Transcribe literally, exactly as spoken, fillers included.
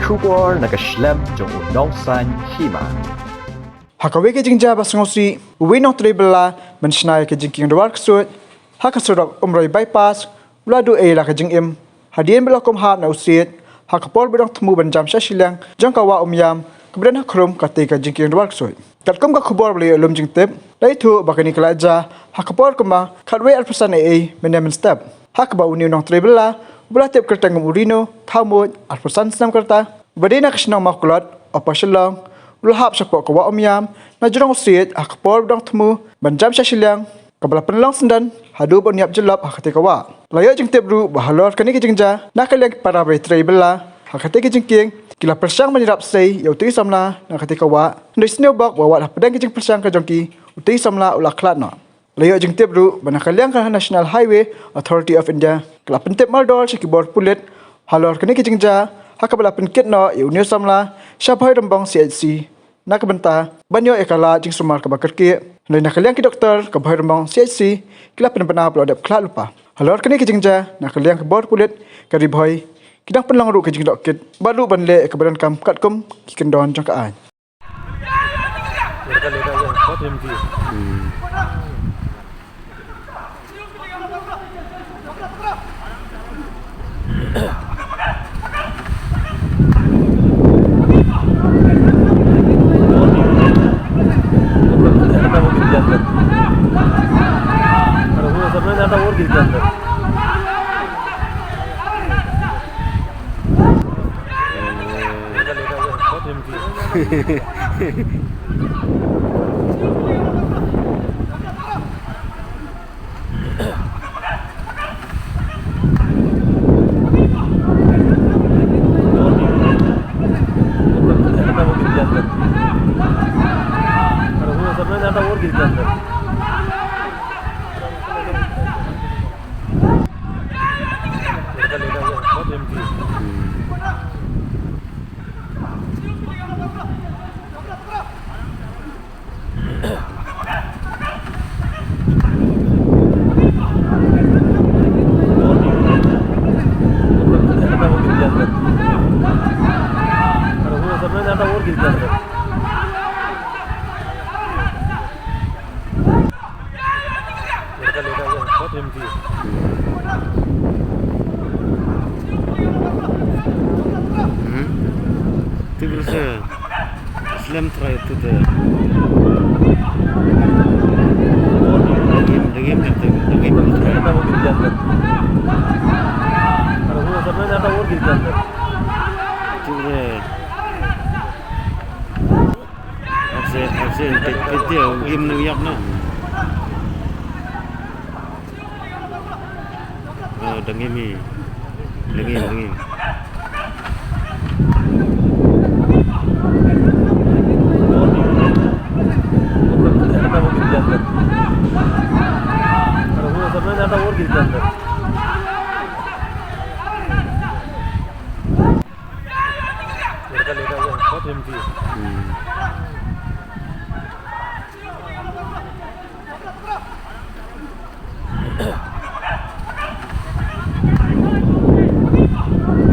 Khubor na ka shlem jong u nongsan hima. Ha kawei ka jingjia ba sngewsih, uwei u nongtrei bylla, ban shna ïa ka jingkieng dwar ksuid ha ka surok Umroi Bypass, u la duh ei la ka jingim hadien ba la kum hap na u siej ha ka por ba dang thmu ban jam sha shiliang jong ka wah Umiam kaba don ha khrum katei ka jingkieng dwar ksuid. Katkum ka khubor ba la ïoh lum jingtip, la ïathuh ba kane ka la jia ha ka por kumba khatwei arphew san A A mynne mynstep, ha kaba une u nongtrei bylla uba la tip kyrteng kum u Rino Thamuid, arphew san snem ka rta, uba dei na ka shnong Mawklot, Upper Shillong, u la hap shapoh ka wah Umiam na jrong u siej ha ka por ba dang thmu ban jam sha shiliang, kaba la pynlong syndon haduh ba un ïap jyllop ha katei ka wah. La ïoh jingtip ruh ba halor kane ka jingjia, na ka liang ki para ba trei bylla ha katei ka jingkieng ki la pyrshang ban ïarap sei ïa utei u samla na katei ka wah. Hynrei sngewbok ba wat hapdeng ka jingpyrshang ka jong ki, utei u samla u la khlad noh. La ïoh jingtip ruh ba na ka liang ka National Highway Authority of India ka la pyntip mardor sha ki bor pulit halor kane ka jingjia, ha kaba la pynkit noh ïa une u samla sha Bhoirymbong C H C na ka bynta ban ïoh ïa ka lad jingsumar kaba kyrkieh. Hynrei na ka liang ki doktor ka Bhoirymbong C H C ki la pynbna ba u la dep khlad lypa. Halor kane ka jingjia, na ka liang ka bor pulit ka Ri Bhoi ki dang pynlong ruh ka jingdohkit bad ruh ban leh ïa kaba donkam katkum ki kyndon jong ka aiñ. Hmm. Tip ruh se slem trai tu te. Dagim, dagim, dagim, dagim trai. Tip ruh. Ase, ase, ente, ente, game nang ïap na. Oh, dang imi. Dang imi, dang imi. Hmm.